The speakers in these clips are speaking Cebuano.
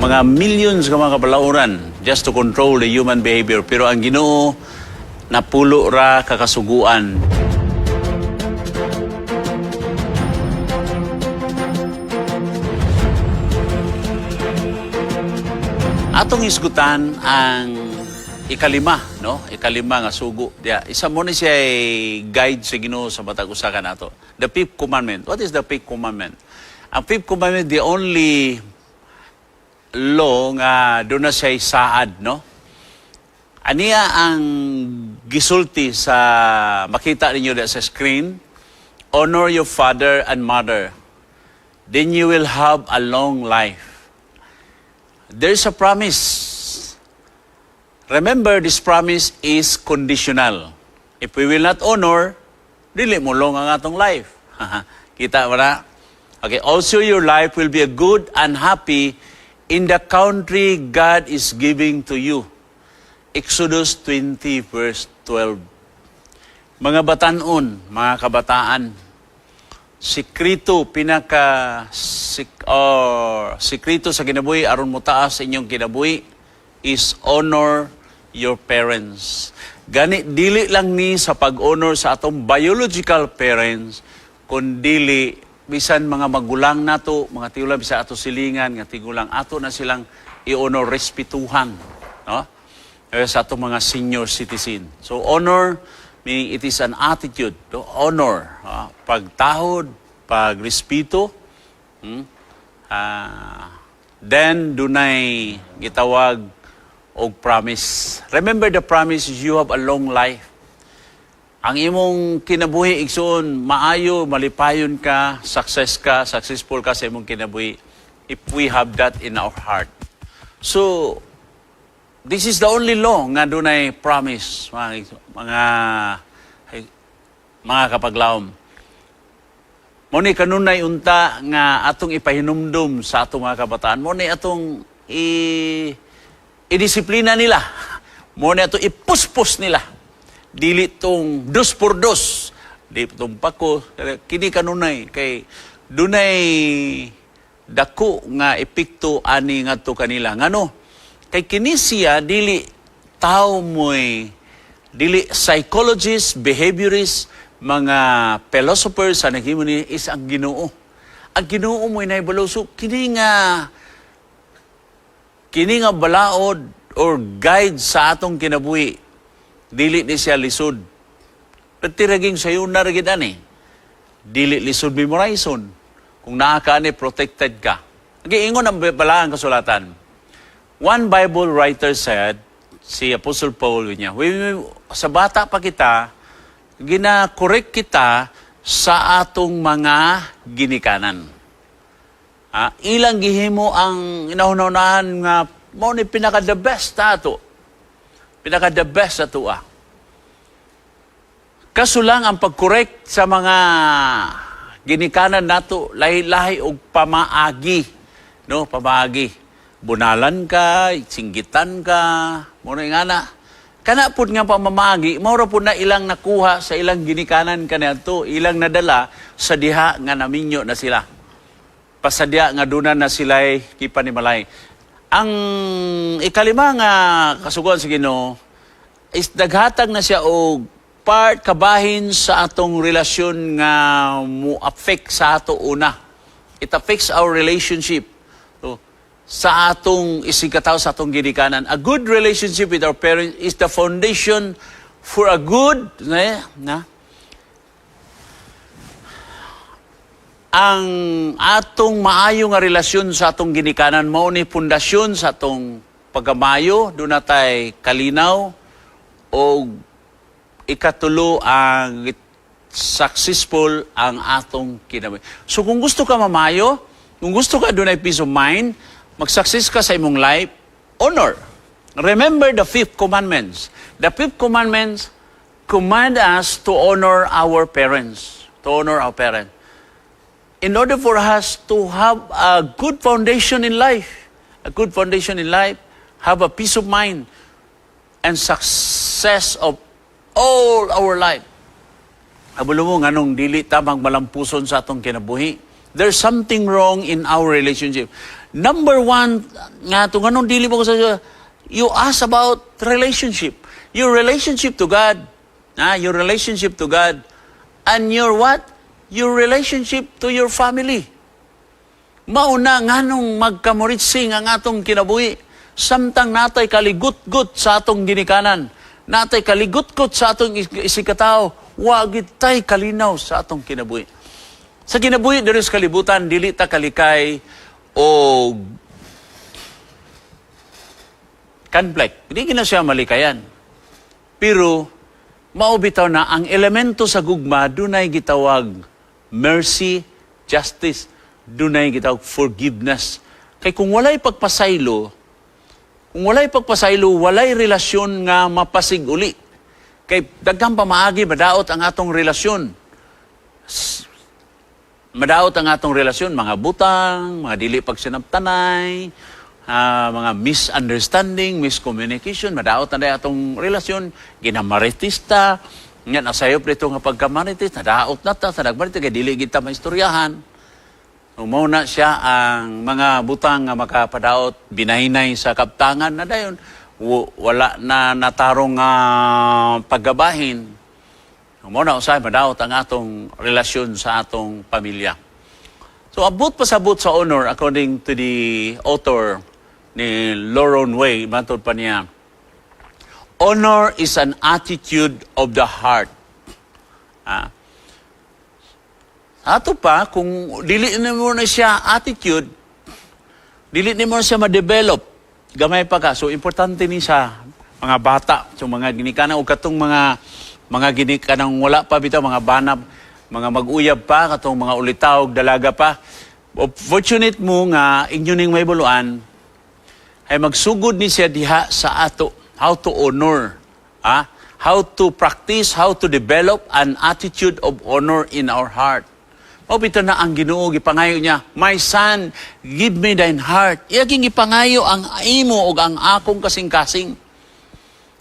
Mga millions ka mga kabalauran just to control the human behavior. Pero ang Ginoo, napulo ra kakasuguan. Atong isgutan ang ikalima, no? Ikalima nga sugo. Diya, isa mo ni siya guide sa Ginoo sa matag usa ka nato. The fifth commandment. What is the fifth commandment? Ang fifth commandment, the only law nga doon na siya saad, no? Aniya ang gisulti sa makita ninyo diya sa screen: "Honor your father and mother. Then you will have a long life." There's a promise. Remember, this promise is conditional. If we will not honor, dili mo long ang atong life. Kita mo na? Okay, also your life will be a good and happy in the country God is giving to you. Exodus 20 verse 12. Mga batanon, mga kabataan, sikrito pinaka sik, or sikrito sa kinabuhi aron mo taas sa inyong kinabuhi is honor your parents. Gani dili lang ni sa pag-honor sa atong biological parents, kundili bisan mga magulang nato, mga tigulang, bisan ato silingan nga tigulang, ato na silang i-honor, respetuhan, no? Eh, sa atong mga senior citizen. So honor meaning it is an attitude to honor, pagtahod, pagrespeto. Then dunay gitawag og promise. Remember, the promise is you have a long life. Ang imong kinabuhi, igsoon, maayo, malipayon ka, success ka, successful ka sa imong kinabuhi if we have that in our heart. So, this is the only law nga dunay promise, mga kapaglaom. Mo ni kanunay unta nga atong ipahinumdum sa atong mga kabataan. Mo ni atong i idisiplina nila. Mo ni atong ipuspos nila. Dili tong dos por dos. Di tong pako. Kini kanunay kay dunay dako nga epekto ani ngadto kanila. Ngano? Kay kini siya dili tao mo'y dili psychologists, behaviorists, mga philosophers sa naghimo ni is ang Ginoo. Ang Ginoo mo'y naibalo. So kini nga balaod or guide sa atong kinabuhi, dili ni siya lisod. Pero sayo na ra gid ani. Dili lisod memorizon. Kung naa ka ani, protected ka. Giingon ang balaang kasulatan. One Bible writer said, si Apostle Paul niya, sa bata pa kita, gina-correct kita sa atong mga ginikanan. Ilang gihimo ang inahunahunaan nga mao ni pinaka the best ato. Pinaka the best ato ah. Kaso lang ang pag-correct sa mga ginikanan nato lahi-lahi og pamaagi, no? Pamaagi. Bunalan ka, singgitan ka, mo na nga na. Kana pud nga pamamaagi, mao ra pud na ilang nakuha sa ilang ginikanan kaniadto, ilang nadala sa diha nga naminyo na sila. Pasadya nga duna na sila'y kipanimalay. Ang ikalima nga kasuguan sa Ginoo is naghatag na siya og part kabahin sa atong relasyon nga mo affect sa ato una. It affects our relationship. So, sa atong isigkatawo, sa atong ginikanan. A good relationship with our parents is the foundation for a good na ang atong maayo nga relasyon sa atong ginikanan mao ni pundasyon sa atong pagkamayo, doon natay kalinaw o ikatulo ang successful ang atong kinabuhi. So kung gusto ka mamayo, kung gusto ka dunay peace of mind, mag-success ka sa imong life, honor. Remember the fifth commandments. The fifth commandments command us to honor our parents. To honor our parents. In order for us to have a good foundation in life, a good foundation in life, have a peace of mind, and success of all our life. Abulo mo nganong dili ta magmalampuson sa atong kinabuhi. There's something wrong in our relationship. Number one, nga to nganong dili mo ko sa, you ask about relationship. Your relationship to God. Your relationship to God. And your what? Your relationship to your family. Mauna nganong magkamuritsing ang atong kinabuhi. Samtang natay kaligut-gut sa atong ginikanan, natay kaligut-gut sa atong isigkatao, wa tay kalinaw sa atong kinabuhi. Sa kinabuhi diri sa kalibutan, dili ta kalikay og conflict. Hindi na siya malikayan. Pero mao bitaw na ang elemento sa gugma, dunay gitawag mercy, justice, dunay gitawag forgiveness. Kay kung walay pagpasaylo, walay relasyon nga mapasig-uli. Kay daghang pamaagi madaot ang atong relasyon. Madaot ang atong relasyon, mga butang, mga dili pagsinabtanay, mga misunderstanding, miscommunication, madaot na day atong relasyon, ginamarites ta, nga nasayop dito nga pagkamarites, nadaot na ta, sa nagmarites, kay dili kita maistoryahan. So, mao na siya ang mga butang nga makapadaot, binahinay sa kaptangan na dayon, wala na natarong nga paggabahin. Mao na usahay madaot ang atong relasyon sa atong pamilya. So abot pasabot sa honor, according to the author ni Lauren Way, matod pa niya, honor is an attitude of the heart. Ato pa, kung dili nimo na siya attitude, dili nimo na siya ma-develop, gamay pa ka. So, importante ni sa mga bata, so mga ginikanan o katong mga ginikanan wala pa bitaw, mga banab, mga mag-uyab pa, katong mga ulitaw, dalaga pa. Fortunate mo nga inyo ning may buluan, ay magsugod ni siya diha sa ato how to honor, how to practice, how to develop an attitude of honor in our heart. Mao bitaw na ang Ginoo gipangayo niya, "My son, give me thine heart." Iya gipangayo ang imo ug ang akong kasing-kasing.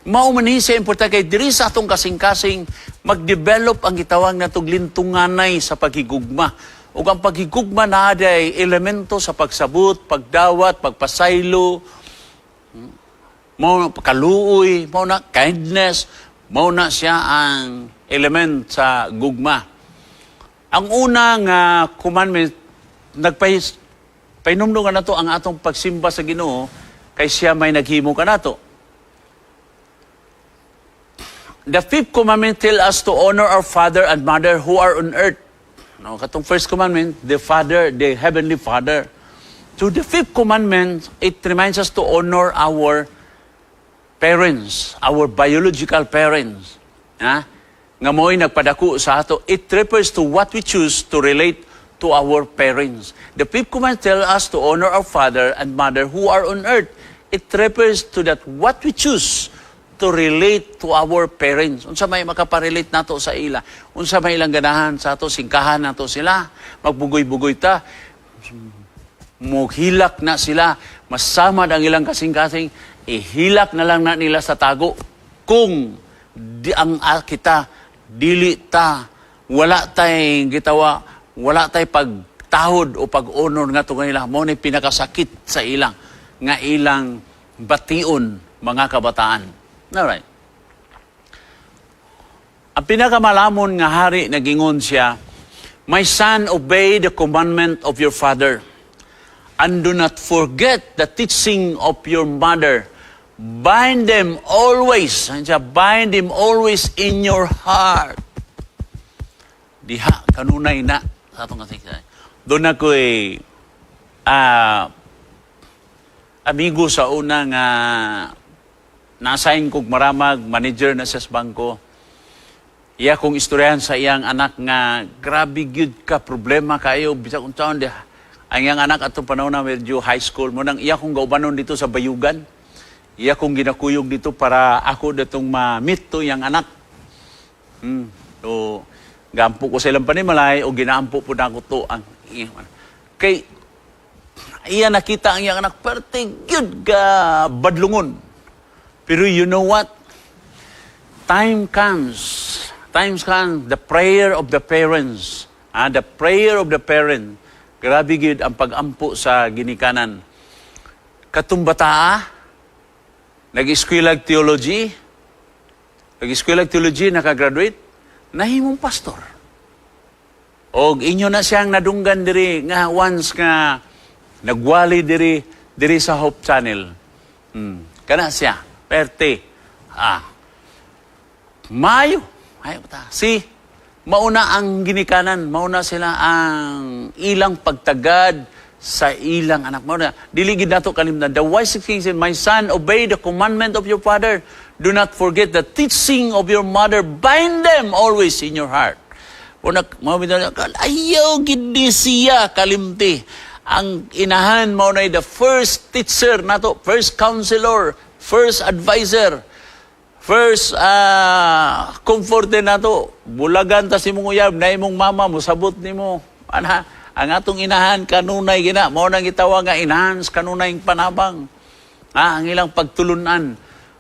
Mao man ni siya importante kay diri sa atong kasing-kasing mag-develop ang gitawag natong lintunganay sa paghigugma. Ug ang paghigugma na day elemento sa pagsabot, pagdawat, pagpasaylo, mao kaluoy, mao na kindness, mao na siya ang element sa gugma. Ang una nga commandment, nagpahis pahinumdum nga nato ang atong pagsimba sa Ginoo kay siya may naghimo kanato. The fifth commandment tell us to honor our father and mother who are on earth. No, katong first commandment, the Father, the heavenly Father. So the fifth commandment, it reminds us to honor our parents, our biological parents. Ha? Nga mo'y nagpadako sa ato. It refers to what we choose to relate to our parents. The fifth commandment tells us to honor our father and mother who are on earth. It refers to that what we choose to relate to our parents. Unsa may makaparelate nato sa ila? Unsa may ilang ganahan sa ato, singkahan nato sila, magbugoy-bugoy ta, muhilak na sila, masamad ang ilang kasing-kasing, ihilak na lang na nila sa tago. Kung di ang kita, dili ta, wala tay gitawa, wala tay pagtahod o pag-honor nga to kanila, mao ni pinakasakit sa ilang, nga ilang bation, mga kabataan. Alright. Ang pinakamalamon nga hari, nagingon siya, "My son, obey the commandment of your father and do not forget the teaching of your mother. Bind them always." Siya, "Bind them always in your heart." Diha, kanunay na. Sa atong kasi. Doon ako'y amigo sa una nga na-assign kog maramag, manager na siya sa bangko. Iya kong istoryahan sa iyang anak nga grabe gyud ka problema kayo bisag unsaon diha. Ang iyang anak atong panahon na medyo high school mo nang iya kong gaubanon dito sa Bayugan. Iya kong ginakuyog dito para ako datong ma-meet to iyang anak. So, gampo ko sa ilang panimalay o ginaampo po na ako to ang iyang anak. Kay iya nakita ang iyang anak perte gyud ka badlungon. Pero you know what? Time comes. Times comes, the prayer of the parents. The prayer of the parent. Grabe gyud ang pag-ampo sa ginikanan. Katong bataa, nag-eskwelag theology, nag-eskwelag theology, nakagraduate, nahimong pastor. Og inyo na siyang nadunggan diri nga once nga nagwali diri diri sa Hope Channel. Kana siya, perte. Ah. Mayo. Mayo ta. Si mauna ang ginikanan, mauna sila ang ilang pagtagad sa ilang anak. Mauna, dili gid nato kalimtan. The wise king said, "My son, obey the commandment of your father. Do not forget the teaching of your mother. Bind them always in your heart." Una, mao bitaw, ayaw gid ni siya kalimti. Ang inahan mao na the first teacher nato, first counselor, first advisor, first comforter nato. Bulagan ta sa imong uyab, na imong mama mosabot nimo. Ana, ang atong inahan kanunay gina, mao nang gitawag nga inahan sa kanunay panabang. Ah, ang ilang pagtulunan.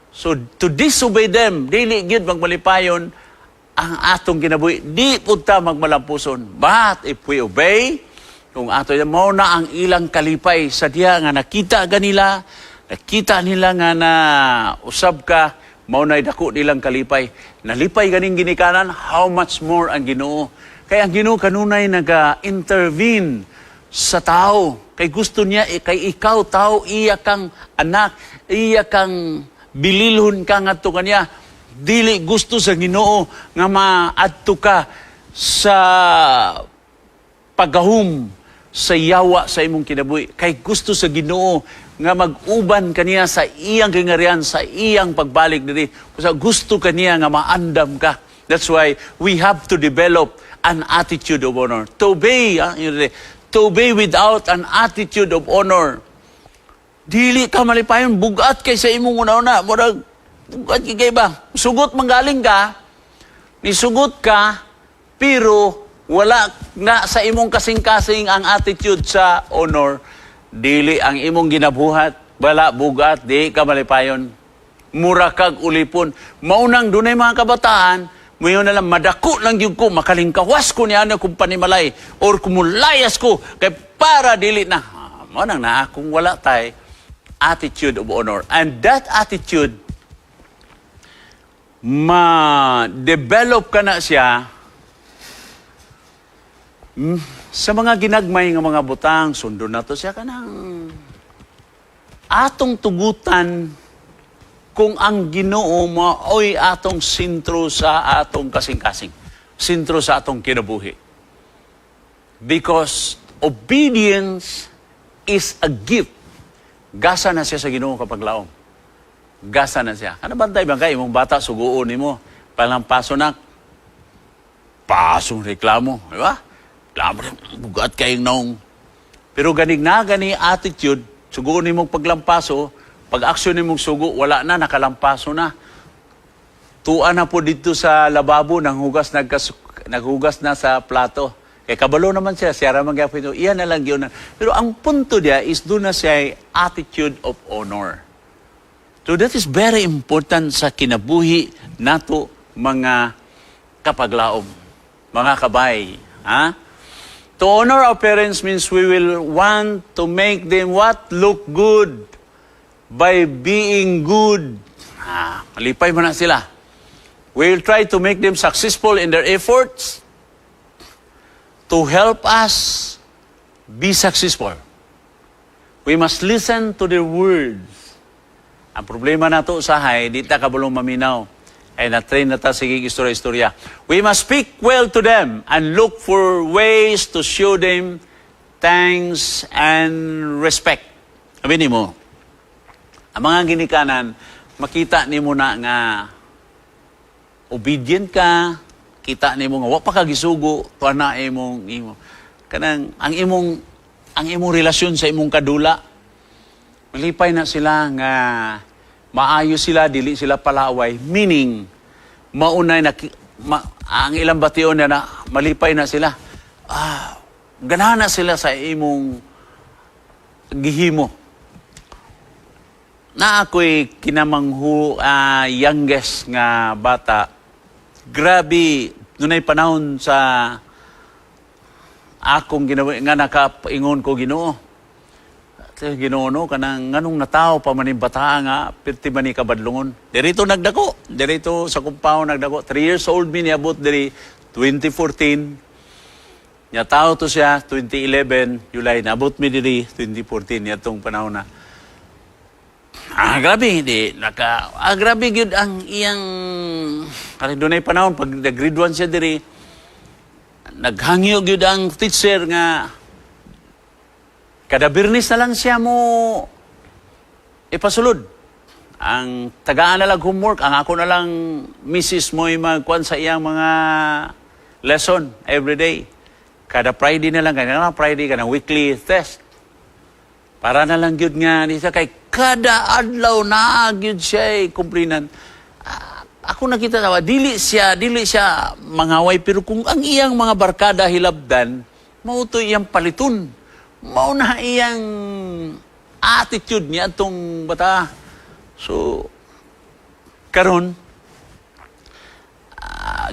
So to disobey them, dili gyud magmalipayon ang atong kinabuhi. Di pud ta magmalampuson. But if we obey, kung ato mao na ang ilang kalipay sa diha nga nakita ganila, nakita nila nga na usab ka, mao na dako nilang kalipay. Nalipay ganing ginikanan, how much more ang Ginoo? Kay ang Ginoo kanunay naga-intervene sa tao. Kay gusto niya, eh, kay ikaw tao, iya kang anak, iya kang bililhon ka ngadto kaniya. Dili gusto sa Ginoo nga maadto ka sa paggahom sa yawa sa imong kinabuhi. Kay gusto sa Ginoo nga mag-uban kaniya sa iyang kingarian, sa iyang pagbalik diri. Kasi gusto kaniya nga maandam ka. That's why we have to develop an attitude of honor. To obey, ah, yun, to obey without an attitude of honor. Dili ka malipayon, bugat kay sa imong una-una. Murag, bugat kay ba? Sugot manggaling ka, nisugot ka, pero wala na sa imong kasing-kasing ang attitude sa honor. Dili ang imong ginabuhat, wala bugat, di ka malipayon. Mura kag ulipon. Maunang dunay mga kabataan, muingon na lang, "Madako lang gyud ko, makalingkawas ko niya kung panimalay, or kumulayas ko, kay para dili na." Ah, mao nang naa kung wala tay attitude of honor. And that attitude, ma-develop ka na siya sa mga ginagmay nga mga butang, sundon nato siya kanang atong tugutan kung ang Ginoo maoy atong sentro sa atong kasing-kasing, sentro sa atong kinabuhi. Because obedience is a gift. Gasa na siya sa Ginoo kapag laom. Gasa na siya. Ano bantay ba kay imong bata suguon nimo? Palampaso na pasong reklamo, di ba? Reklamo, bugat kayong naong. Pero ganig na gani attitude, suguon nimo paglampaso, pag aksyon nimong sugo, wala na, nakalampaso na. Tua na po dito sa lababo, nanghugas, naghugas na sa plato. Kay kabalo naman siya, siya ra man gyapon ito. Iyan na lang yun. Pero ang punto diya is doon na siya attitude of honor. So that is very important sa kinabuhi nato mga kapaglaom, mga kabay. Ha? To honor our parents means we will want to make them what? Look good by being good. Ah, malipay mo na sila. We will try to make them successful in their efforts to help us be successful. We must listen to their words. Ang problema nato usahay, di ta kabulong maminaw. Ay na-train na ta sige istorya-istorya. We must speak well to them and look for ways to show them thanks and respect. Sabi nimo, ang mga ginikanan, makita nimo na nga obedient ka, kita nimo nga wa pa ka gisugo, tuwa na imong imo. Kanang ang imong relasyon sa imong kadula, malipay na sila nga maayo sila, dili sila palaway, meaning maunay na ang ilang bation na, na malipay na sila. Ah, ganahan na sila sa imong gihimo. Na ako'y kinamanghu youngest nga bata. Grabe, nunay panahon sa Akong ginawa nga nakaingon ko, "Ginoo. Ate, Ginoo no, kanang nganong natawo pa man ning bataa nga pirti man ni kabadlongon?" Dirito nagdako, dirito sa compound nagdako. 3 years old mi niabot diri 2014. Nya tao to siya 2011 July, naabot mi diri 2014 yatong panahon na. Ah, grabe, di naka grabe gyud ang iyang kani. Dunay panahon pag nag grade 1 siya diri, naghangyo gyud ang teacher nga kada Birnes na lang siya mo ipasulod. Ang tagaan na lang homework, ang ako na lang misis mo'y magkuan sa iyang mga lesson every day. Kada Friday na lang, kada na Friday, kada weekly test. Para na lang gyud nga ni siya kay kada adlaw na gyud siya kumplinan. Ah, ako nakita sa dili siya mangaway, pero kung ang iyang mga barkada hilabdan, mao to iyang paliton. Mao na iyang attitude niya atong bata. So karon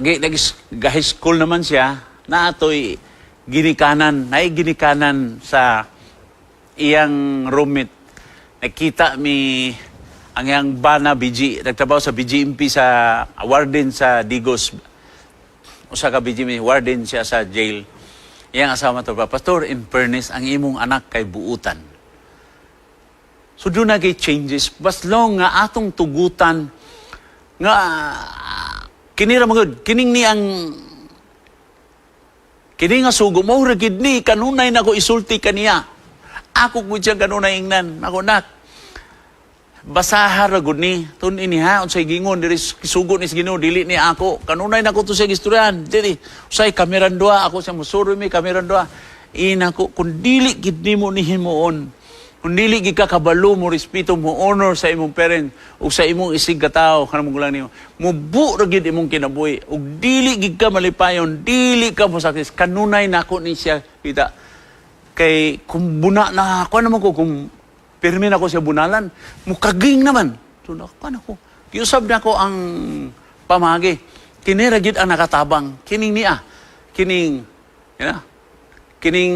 nag high school naman siya, na atoy ginikanan, nay ginikanan sa iyang roommate. Nakita mi ang iyang bana BG, nagtrabaho sa BGMP, sa warden sa Digos. Usa ka BGMP, warden siya sa jail. Iyang asawa to, "Pastor, in fairness, ang imong anak kay buutan." So doon na kay changes. Bas long nga atong tugutan nga kini ra magud kining ni ang kini nga sugo mo ra gid ni kanunay nako isulti kaniya. Ako gud siya kanunay ingnan ako, "Nak, basaha ra gud ni tun ini ha, unsay gingon diri, sugo ni sa Ginoo, dili ni ako." Kanunay nako to siya gistoryan diri usay kameran duha, ako siya musuro mi kameran duha. Ina ko, kung dili gid nimo ni himuon, kung dili gid ka kabalo mo respeto, mo honor sa imong parent ug sa imong isig katawo kanang magulang nimo, mubu ra gid imong kinabuhi ug dili gid ka malipayon, dili ka mo success. Kanunay nako ni siya kita kay kung buna na ako naman ko, kung pirmi na ko siya bunalan, mukaging naman. So na ko giusab na ko ang pamagi. Kini ra gid ang nakatabang kining niya, kining kining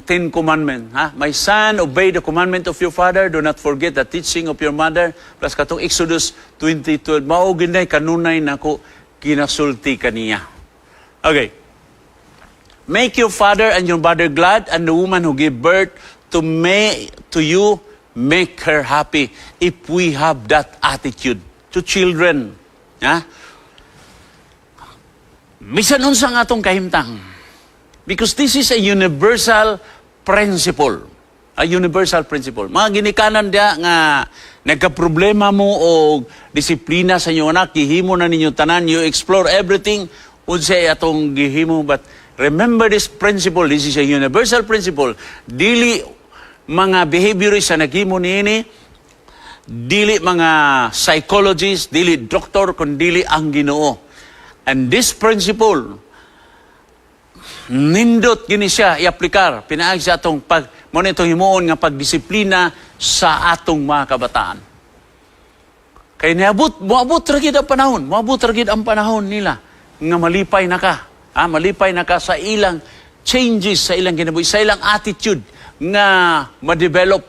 Ten Commandment, ha? "My son, obey the commandment of your father, do not forget the teaching of your mother." Plus katong Exodus 20:12, mao ginay kanunay nako ginasulti kaniya. Okay. Make your father and your mother glad, and the woman who gave birth to you, make her happy. If we have that attitude to children, ha? Bisan unsa nga atong kahimtang. Because this is a universal principle. A universal principle. Mga ginikanan diya nga nagka-problema mo o disiplina sa inyong anak, gihimo na ninyo tanan, you explore everything, unsay atong gihimo. But remember this principle, this is a universal principle. Dili mga behaviorists sa naghimo niini, dili mga psychologists, dili doktor, kundi ang Ginoo. And this principle, nindot gini siya i-aplikar pinaagi sa atong pag mo na itong himuon nga pagdisiplina sa atong mga kabataan. Kay niabot, moabot ra gid ang panahon, moabot ra gid ang panahon nila nga malipay na ka. Ah, malipay na ka sa ilang changes sa ilang kinabuhi, sa ilang attitude nga ma-develop.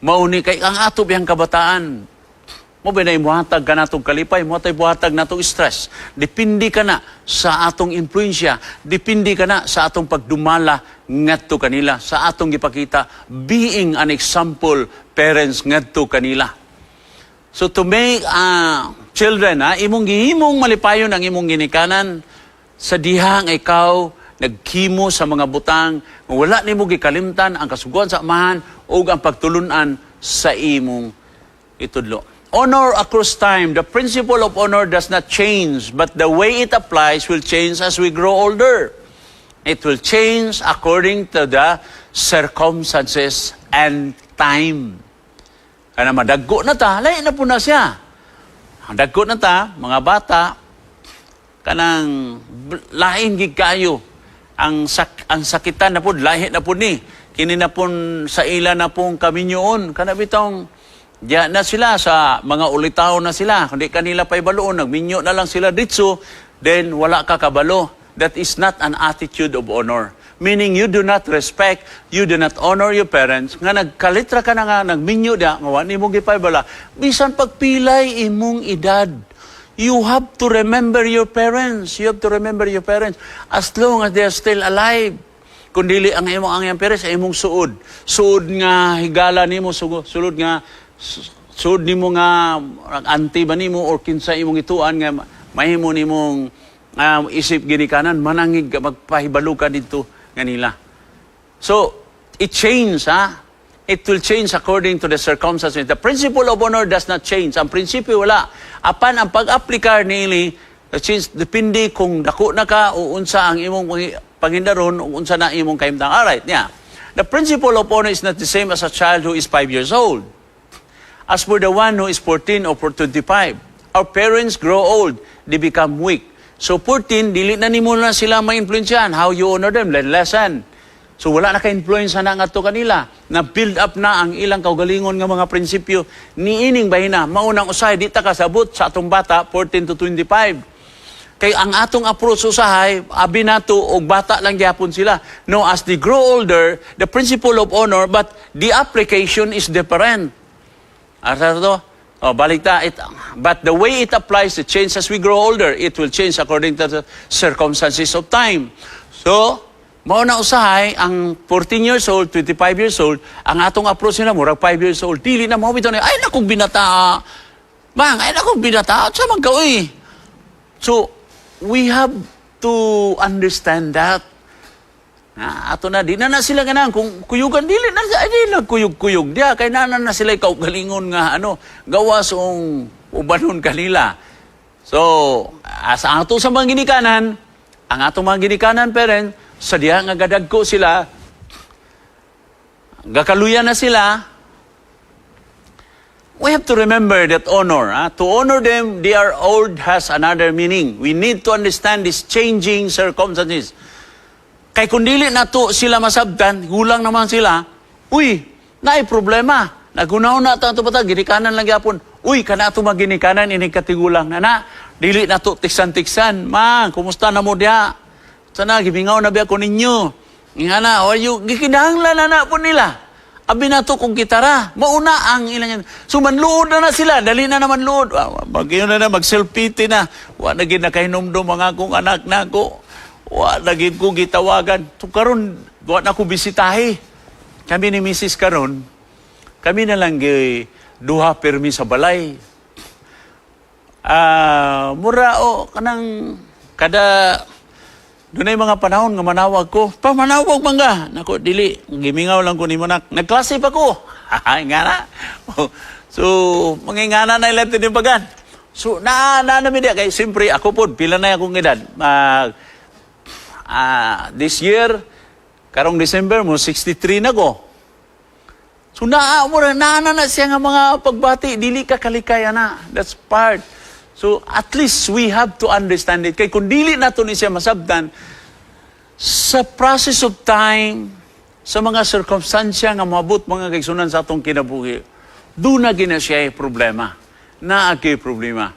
Mao ni kay ang ato biyang kabataan, mo ba na muhatag ka natong kalipay, mo tay buhatag natong stress. Depende ka na sa atong impluensya, depende ka na sa atong pagdumala ngadto kanila, sa atong gipakita being an example parents ngadto kanila. So to make children, ha, imong gihimong malipayon ang imong ginikanan sa diha nga ikaw nagkimo sa mga butang nga wala nimo gikalimtan ang kasuguan sa amahan ug ang pagtulunan sa imong itudlo. Honor across time. The principle of honor does not change, but the way it applies will change as we grow older. It will change according to the circumstances and time. Kana madagko na ta, lahi na po na siya. Ang dagko na ta, mga bata, kanang lain gid kayo. Ang sakitan na po, lahi na po ni. Kini na pon sa ila na pong kaminyoon. Kana bitong diya na sila sa mga ulitaw na sila. Kundi kanila pa ibaluon, nagminyo na lang sila ditso, then wala ka kabalo. That is not an attitude of honor. Meaning you do not respect, you do not honor your parents, nga nagkalitra ka na nga, nagminyo da, nga wa nimo gipahibalo, bisan pagpilay imong edad, you have to remember your parents. You have to remember your parents as long as they are still alive. Kung dili ang imong ang iyang parents, ay imong suod. Suod nga higala nimo, sulod nga suod nimo nga auntie ba nimo or kinsa imong ituan nga mahimo nimong isip ginikanan, manangig ka, magpahibalo ka dito nganila. So, it changes, ha? It will change according to the circumstances. The principle of honor does not change. Ang prinsipyo wala. Apan ang pag-aplikar niini, change, depende kung dako na ka o unsa ang imong pangindaron o unsa na imong kahimtang. Alright, yeah. The principle of honor is not the same as a child who is 5 years old as for the one who is 14 or for 25. Our parents grow old, they become weak. So 14, dili na nimo na sila ma-influensyahan. How you honor them, then lessen. So wala na ka-influence na ngadto kanila. Na build up na ang ilang kaugalingon nga mga prinsipyo niining bahina. Maunang usahay di ta kasabot sa atong bata 14 to 25. Kay ang atong approach usahay, abi nato og bata lang gyapon sila. No, as they grow older, the principle of honor, but the application is different. Asa to? Oh, balik ta. But the way it applies, it changes as we grow older. It will change according to the circumstances of time. So, mao na usahay, ang 14 years old, 25 years old, ang atong approach nila, murag 5 years old, dili na mao bitaw ni, "Ay na kong binata. Bang, ay na kong binata. Sa man ka, uy?" So, we have to understand that. Na, ato na, di na na sila ganang. Kung kuyugan, dili na, ay, di na kuyog-kuyog. Diya, kay na na, na sila kaugalingon nga, ano, gawas ang ubanon kanila. So, as ang ato sa mga ginikanan, ang atong mga ginikanan, parent, sa diha nga gadagko sila, gakaluya na sila, we have to remember that honor. Ah, to honor them, they are old has another meaning. We need to understand these changing circumstances. Kay kung dili na to sila masabtan, gulang naman sila, uy, naay problema. Nagunaw na ito ato bata, ginikanan lang gyapon. Uy, kana ato maginikanan, inig katigulang na na. Dili na to tiksan-tiksan. Ma, kumusta na mo diha? Sana, gimingaw na biya ko ninyo. Nga na, o yung gikinahanglan na na po nila. Abi na to kung kitara. Mauna ang ilang. So manluod na na sila. Dali na naman luod. Ah, mag na na, mag self-pity na. Wa na gid nakahinumdum mga akong anak na ako. Wa na gid ko gitawagan. So karon wa na ko bisitahe. Kami ni Mrs. karon, kami na lang gi duha permi sa balay. Ah, mura o kanang kada dunay mga panahon nga manawag ko. Pa manawag man ka. Nako dili, gimingaw lang ko nimo, nak. Nagklase pa ko. Nga na. So, mangingana na ilang tinimbagan. So, na na namin diya kay siyempre ako pod pila na akong edad. This year karong December mo 63 na ko. So naa mo na naa na na siya nga mga pagbati, dili ka kalikay ana. That's part. So at least we have to understand it. Kay kung dili nato ni siya masabtan sa process of time, sa mga sirkumstansya nga moabot, mga kaigsunan, sa atong kinabuhi, doon na gina siya problema. Naa kay problema.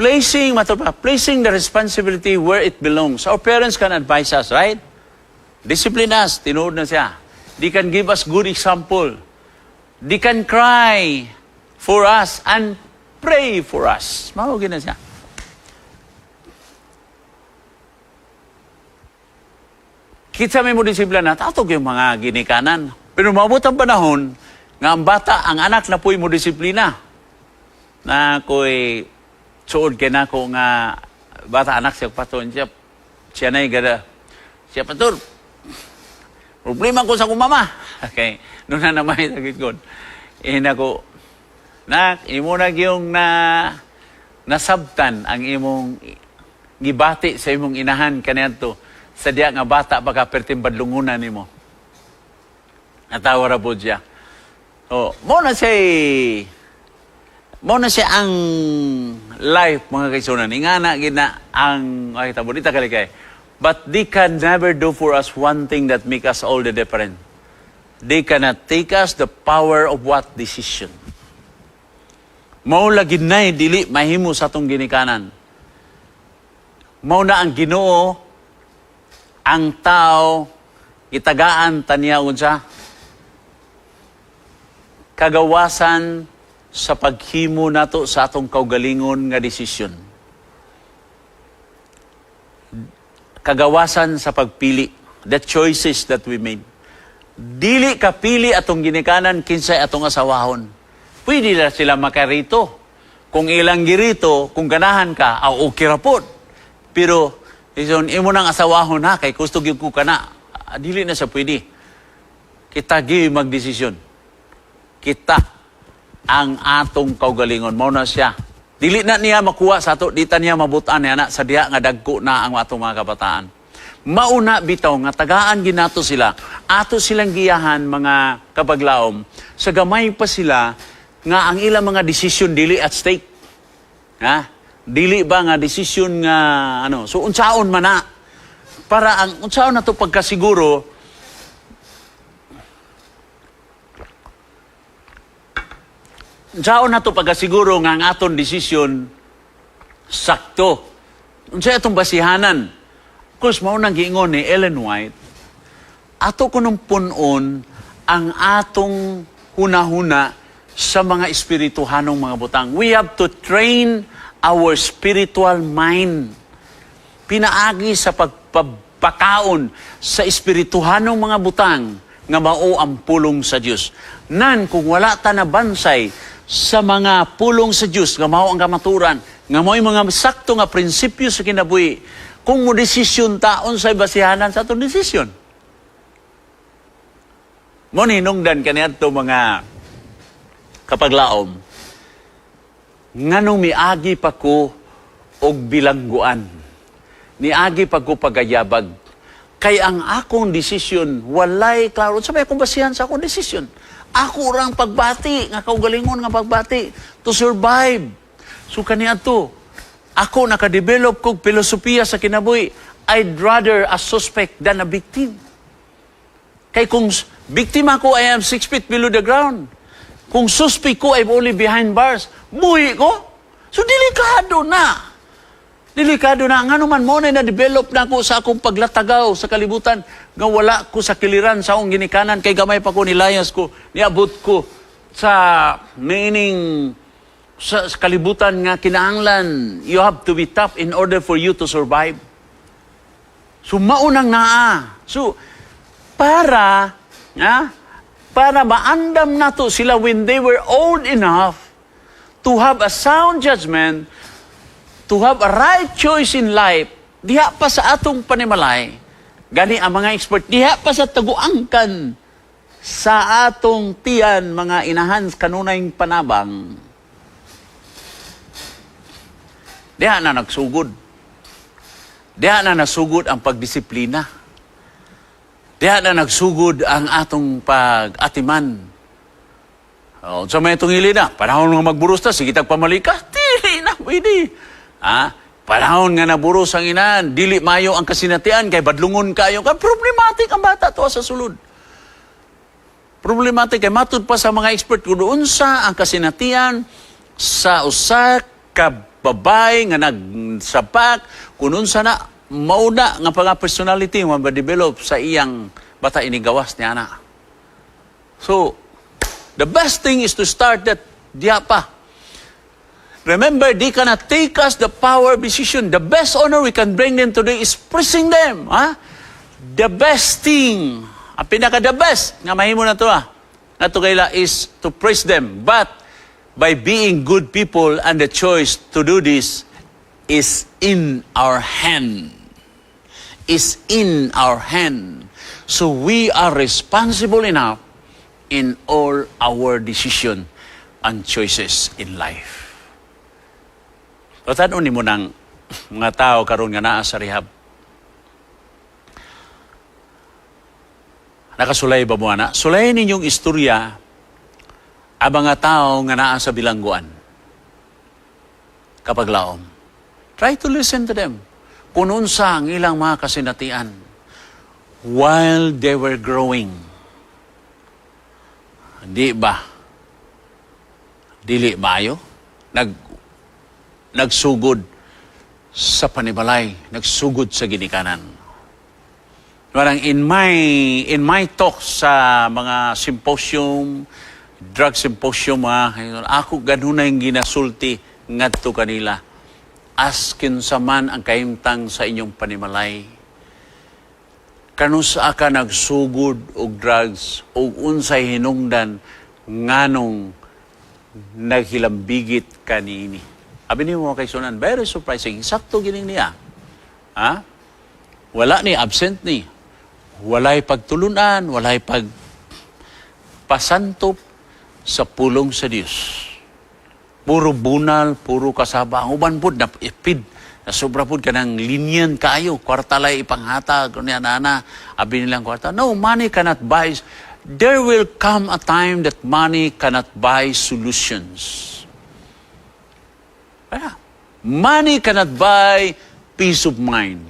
Placing, mato pa, placing the responsibility where it belongs. Our parents can advise us, right? Discipline us, tinuod na siya. They can give us good example. They can cry for us and pray for us. Mao na siya. Kita may mo disiplina na, tatog yung mga ginikanan. Pero maabot ang panahon nga ang bata, ang anak na po'y mo disiplina. Na ko'y suod kay nako nga bata anak siya paton siya. Siya na'y gada. Siya paton. Problema ko sa akong mama. Okay. Noon na naman sakit ko. Eh nako, nak, imo na yung na nasabtan ang imong gibati sa imong inahan kaniadto sa diya nga bata baka perting badlungunan nimo. Natawa ra po siya. Oh, mo na siya ang life, mga kaigsunan. Ingana gid na ang ay tabo dita kalikay. But they can never do for us one thing that make us all the different. They cannot take us the power of what? Decision. Mao lagi nay dili mahimo sa atong ginikanan. Mao na ang Ginoo ang tao Gitagaan ta niya unsa? Kagawasan sa paghimo nato sa atong kaugalingon nga desisyon. Kagawasan sa pagpili, the choices that we made. Dili ka pili atong ginikanan kinsay atong asawahon. Pwede na sila makarito. Kung ilang girito, kung ganahan ka, aw okay ra pod. Pero ison imo nang asawahon ha, kay gusto gyud ko kana. Ah, dili na sa pwede. Kita gyud magdesisyon. Kita ang atong kaugalingon, mao na siya. Dili na niya makuha sa ato, di ta niya mabutan niya na sa diha nga dagko na ang atong mga kabataan. Mauna bitaw nga tagaan ginato sila, ato silang giyahan, mga kapaglaom, sa gamay pa sila nga ang ilang mga desisyon dili at stake. Ha? Dili ba nga desisyon nga ano? So unsaon man na para ang unsaon na to pagkasiguro unsaon na to pagkasiguro nga ang aton desisyon sakto. Unsa atong basihanan? Of course, mao nang giingon ni Ellen White, ato kunong punon ang atong hunahuna sa mga espirituhanong mga butang. We have to train our spiritual mind. Pinaagi sa pagpapakaon sa espirituhanong mga butang nga mao ang pulong sa Dios. Nan kung wala ta nabansay sa mga pulong sa Dios nga mao ang kamaturan, nga mao'y mga sakto nga prinsipyo sa kinabuhi, kung mo desisyon ta, unsay basihanan sa atong desisyon? Mo ninungdan kaniadto, mga kapaglaom, nganong miagi pa ko og bilangguan, niagi pa ko pagayabag, kay ang akong desisyon walay klaro sa may akong basihan sa akong desisyon. Ako rang pagbati nga kaugalingon nga pagbati to survive. So kaniadto ako nakadevelop kog filosofiya sa kinabuhi: I'd rather a suspect than a victim. Kay kung biktima ko, I am 6 feet below the ground. Kung suspect ko, I'm only behind bars. Buhi ko. So, delikado na. Delikado na. Nga naman mo na na-develop na ako sa akong paglatagaw sa kalibutan nga wala ko sa kiliran sa akong ginikanan kay gamay pa ko, nilayas ko, niabot ko sa meaning sa kalibutan nga kinahanglan you have to be tough in order for you to survive. So maunang naa. So para maandam nato sila when they were old enough to have a sound judgment, to have a right choice in life, diha pa sa atong panimalay, gani ang mga expert, diha pa sa taguangkan sa atong tiyan, mga inahan, kanunay panabang, diha na nagsugod. Diha na nasugod ang pagdisiplina. Diha na nagsugod ang atong pag-atiman. Oh, sa may tungili na, panahon nga magburos ta, sige tag pamalika, dili na pwede. Ha? Panahon nga naburos ang inahan, dili mayo ang kasinatian, kay badlungon kayo, kay problematic ang bata to sa sulod. Problematic kay matud pa sa mga expert kung unsa ang kasinatian sa usa ka babae nga nagsapak, kung unsa na mauna nga panga personality nga ma-develop sa iyang bata inigawas niya na. So, the best thing is to start that diya pa. Remember, they cannot take us the power of decision. The best honor we can bring them today is praising them. Ha? The best thing, ang pinaka the best nga mahimo na to nato kaila is to praise them. But by being good people, and the choice to do this is in our hand. Is in our hand. So we are responsible enough in all our decision and choices in life. So, tan-on nimo ng mga tao karon nga naa sa rehab. Nakasulay ba mo ana? Sulayin ninyong istorya ang mga tao nga naa sa bilangguan. Kapaglaom. Try to listen to them. Kung unsa ang ilang mga kasinatian while they were growing. Di ba? Dili maayo? Nagsugod sa panibalay, nagsugod sa ginikanan. Parang in my talks sa mga symposium, drug symposium, ako ganun na yung ginasulti ngadto kanila. Askin sa man ang kahimtang sa inyong panimalay. Kanusa ka nagsugod og drugs og unsay hinungdan nganong naghilambigit kaniini. Abi nimo, mga kaigsuonan, very surprising. Sakto gining niya. Ha? Wala ni, absent ni. Walay pagtulunan, walay pag pasantop sa pulong sa Dios. Puro bunal, puro kasaba. Ang uban pud na ipid, na sobra pud kanang lenient kaayo, kwarta lay ipanghatag, kunya na, abi nilang kwarta. No, money cannot buy. There will come a time that money cannot buy solutions. Kaya, money cannot buy peace of mind.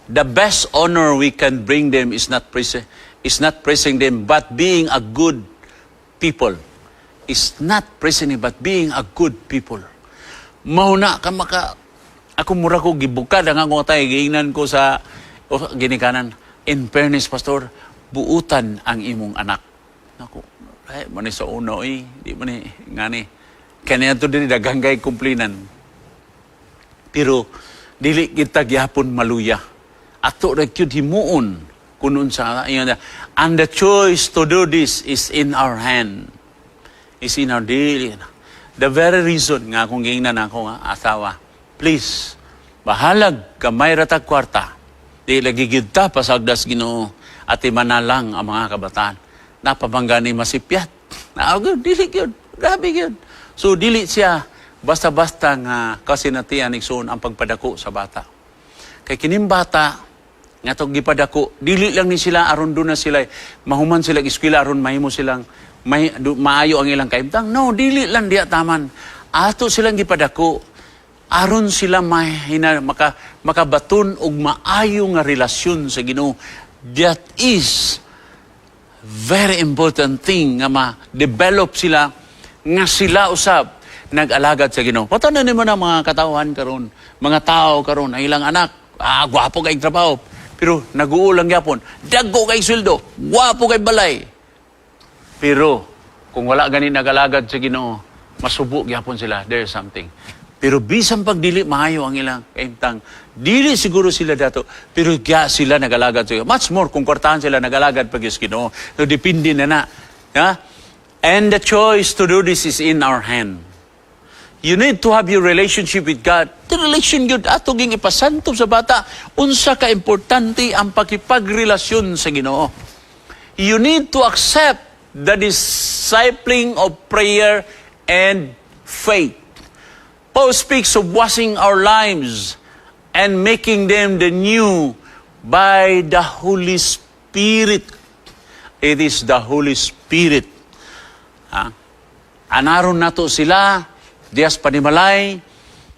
The best honor we can bring them is not praising them, but being a good people. Is not praising them, but being a good people. Mao na ka maka ako mura ko gibukad ang akong atay, giingnan ko sa o, ginikanan. "In fairness, Pastor, buutan ang imong anak." Nako, ay man ni sa uno eh, di man ni ngani. Kanya to diri daghang kay kumplinan. Pero dili kita gyapon maluya. Ato ra gyud himuon kun unsa ingon. And the choice to do this is in our hand. Is in our daily. The very reason nga akong giingnan ako nga asawa, please, bahalag gamay ra tag kwarta. Di lagi gyud ta pasagdas Ginoo at manalang ang mga kabataan. Napabangga ni masipyat. Na dili gyud. Grabe gyud. So dili siya basta-basta nga kasinatian, igsoon, ang pagpadako sa bata. Kay kining bata nga tong gipadako, dili lang ni sila aron doon na sila mahuman sila eskwela aron mahimo silang may maayo ang ilang kahimtang. No, dili lang diya taman. Ato silang gipadako aron sila mahina, makabaton og maayo nga relasyon sa Ginoo. That is very important thing nga ma-develop sila nga sila usab nag-alagad sa Ginoo. Patanan nimo na mga katawhan karon, mga tao karon, ang ilang anak, gwapo kay trabaho, pero nag-uulang gyapon, dagko kay sweldo, gwapo kay balay. Pero kung wala gani nag-alagad sa Ginoo, masubo gyapon sila. There's something. Pero bisan pag dili maayo ang ilang kahimtang, dili siguro sila dato, pero kaya sila nag-alagad sa Ginoo. Much more kung kwartahan sila nag-alagad pag sa Ginoo. So depende na na. Ha? And the choice to do this is in our hand. You need to have your relationship with God. The relation gyud ato ging ipasantop sa bata unsa ka importante ang pakipagrelasyon sa Ginoo. You need to accept the discipling of prayer and faith. Paul speaks of washing our lives and making them the new by the Holy Spirit. It is the Holy Spirit. Ha? Anaron nato sila diyas panimalay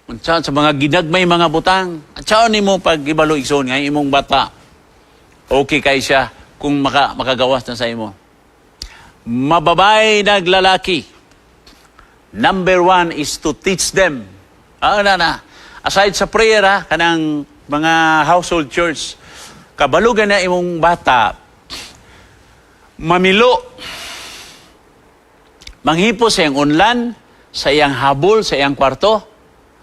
unsa sa mga ginagmay mga butang. At saan nimo pag ibalo, igsoon, nga imong bata okay kay siya kung makagawas na sa imo. Mababay naglalaki. Number one is to teach them. Na na. Aside sa prayer, ha, kanang mga household church, kabalugan na imong bata, mamilo, manghipo sa iyang unlan, sa iyang habol, sa iyang kwarto,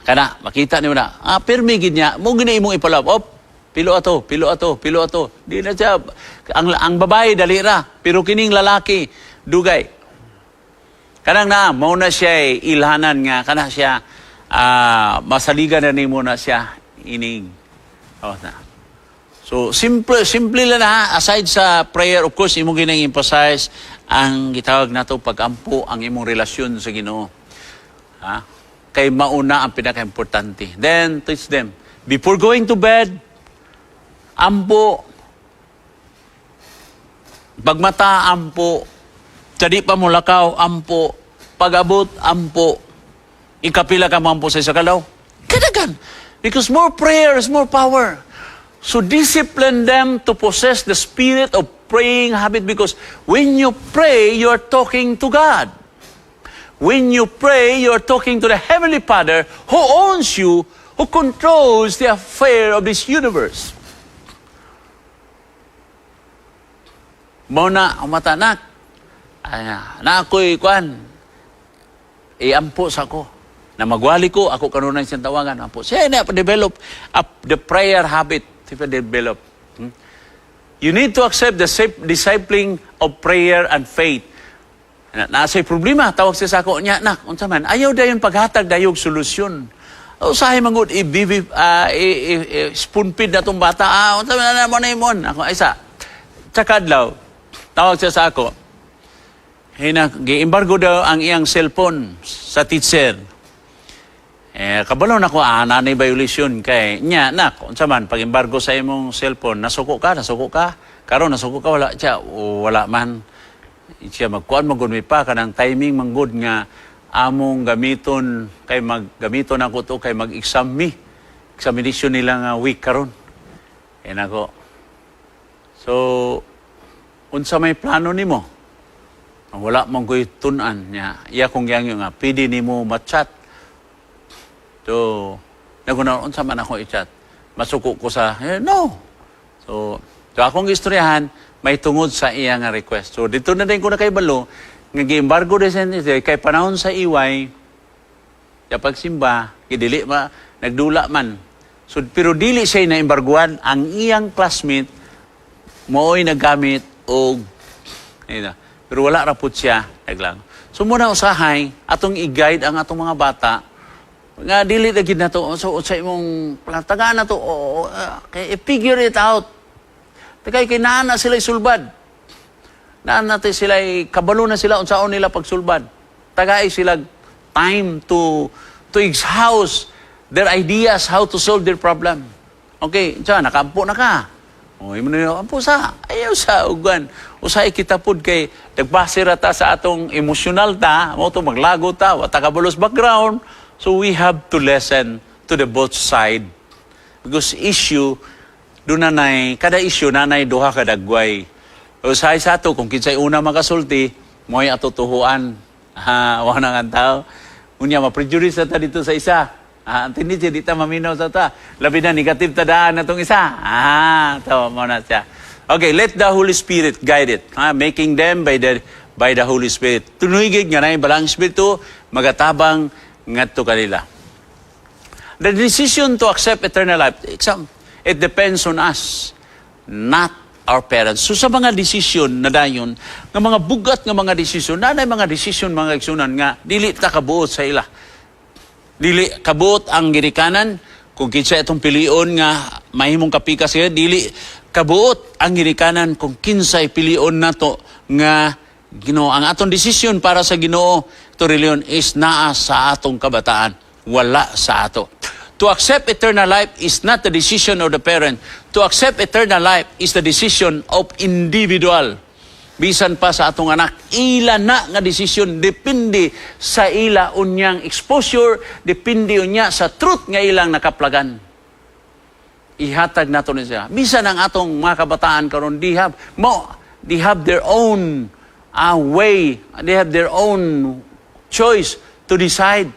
kana, makita niyo na, pirmi gid niya, mo gina imong ipalab, op, pilo ato, pilo ato, pilo ato. Di na siya, ang babae dali ra, pero kining lalaki, dugay. Kanang na, mao na siya ilhanan nga, kana siya, masaligan na nimo na siya, inig. Oh, na. So, simple, simple lang na, aside sa prayer, of course, imong ginang emphasize ang gitawag nato pag-ampo, ang imong relasyon sa Ginoo. Ha? Kay mauna ang pinaka-importante. Then, teach them. Before going to bed, ampo, pagmata, ampo, sa di pa mo lakaw, ampo, pag-abot, ampo, ikapila ka mo ampo sa isa kalaw. Kadagan. Because more prayer is more power. So discipline them to possess the spirit of praying habit because when you pray, you are talking to God. When you pray, you are talking to the Heavenly Father who owns you, who controls the affair of this universe. Mao na ang mata nak. Ay, na ako'y kwan. Iampo sa ko. Na magwali ko, ako kanunay siyang tawagan. Ampo. Siya na develop up the prayer habit. Siya develop. You need to accept the discipling of prayer and faith. Na, nasa problema, tawag siya sa ako, nya, nak, unsa man, ayaw dayon paghatag dayog solusyon. Usahay mangud i-bibi, spoon feed na tong bata. Ah, unsa man na mo na imon. Ako ay sa tsakadlaw, tawag siya sa ako. Hina, gi-embargo daw ang iyang cellphone sa teacher. Eh, kabalo na ko, ah, nanay violation kay nya, nak, unsa man, pag embargo sa imong cellphone, nasuko ka, nasuko ka. Karon nasuko ka, wala siya, o, wala man. Siya magkuan magud mi pa kanang timing manggod nga among gamiton kay maggamiton ako to kay mag-exam mi. Examination nila nga week karon. Eh nako. So unsa may plano nimo? Wala man ko'y tun-an niya. Iya kong giyangyo nga pwede nimo ma-chat. So, naguna unsa man ako i-chat. Masuko ko sa eh, no. So akong istoryahan may tungod sa iya nga request. So dito na din ko na kay balo nga gi-embargo din sa kay panahon sa iway sa pagsimba, gidili ma nagdula man. So pero dili siya na embarguan ang iyang classmate mooy naggamit og ayun na. Pero wala ra pud siya naglang. So muna usahay atong i-guide ang atong mga bata nga dili na gid nato so sa imong tagaan na to, oh, kay i-figure it out. Kay kay naa na sila sulbad. Naa na sila kabalo na sila unsaon nila pagsulbad. Tagay sila time to exhaust their ideas how to solve their problem. Okay, unsa nakaampo na ka. O, imo na ampo sa ayaw sa ugan. Usahay kita pud kay nagbase ra ta sa atong emosyonal ta, mo to maglago ta, wa ta kabalos background. So we have to listen to the both side. Because issue doon nanay, kada issue nanay duha ka dagway. Usahay sa ato kung kinsay una makasulti, mo'y ato tuhuan. Ha, wa na nga tao. Unya ma-prejudice na ta dito sa isa. Ah, ang tendency di ta maminaw sa ta. Labi na negative ta daan na tong isa. Ah, tawa mo na siya. Okay, let the Holy Spirit guide it. Ha, making them by the Holy Spirit. Tunoy gid nga nay balang Espiritu magatabang ngadto kanila. The decision to accept eternal life, exam, it depends on us, not our parents. So sa mga desisyon na dayon, nga mga bugat nga mga desisyon, nanay mga desisyon mga igsunan nga dili ta kabuot sa ila. Dili kabuot ang ginikanan kung kinsa itong pilion nga mahimong kapikas siya, dili kabuot ang ginikanan kung kinsay pilion nato nga Ginoo. Ang atong desisyon para sa Ginoo to reliyon is naa sa atong kabataan, wala sa ato. To accept eternal life is not the decision of the parent. To accept eternal life is the decision of individual. Bisan pa sa atong anak, ila na nga desisyon depende sa ila unyang exposure, depende unya sa truth nga ilang nakaplagan. Ihatag nato ni siya. Bisan ang atong mga kabataan karon they have their own way, they have their own choice to decide.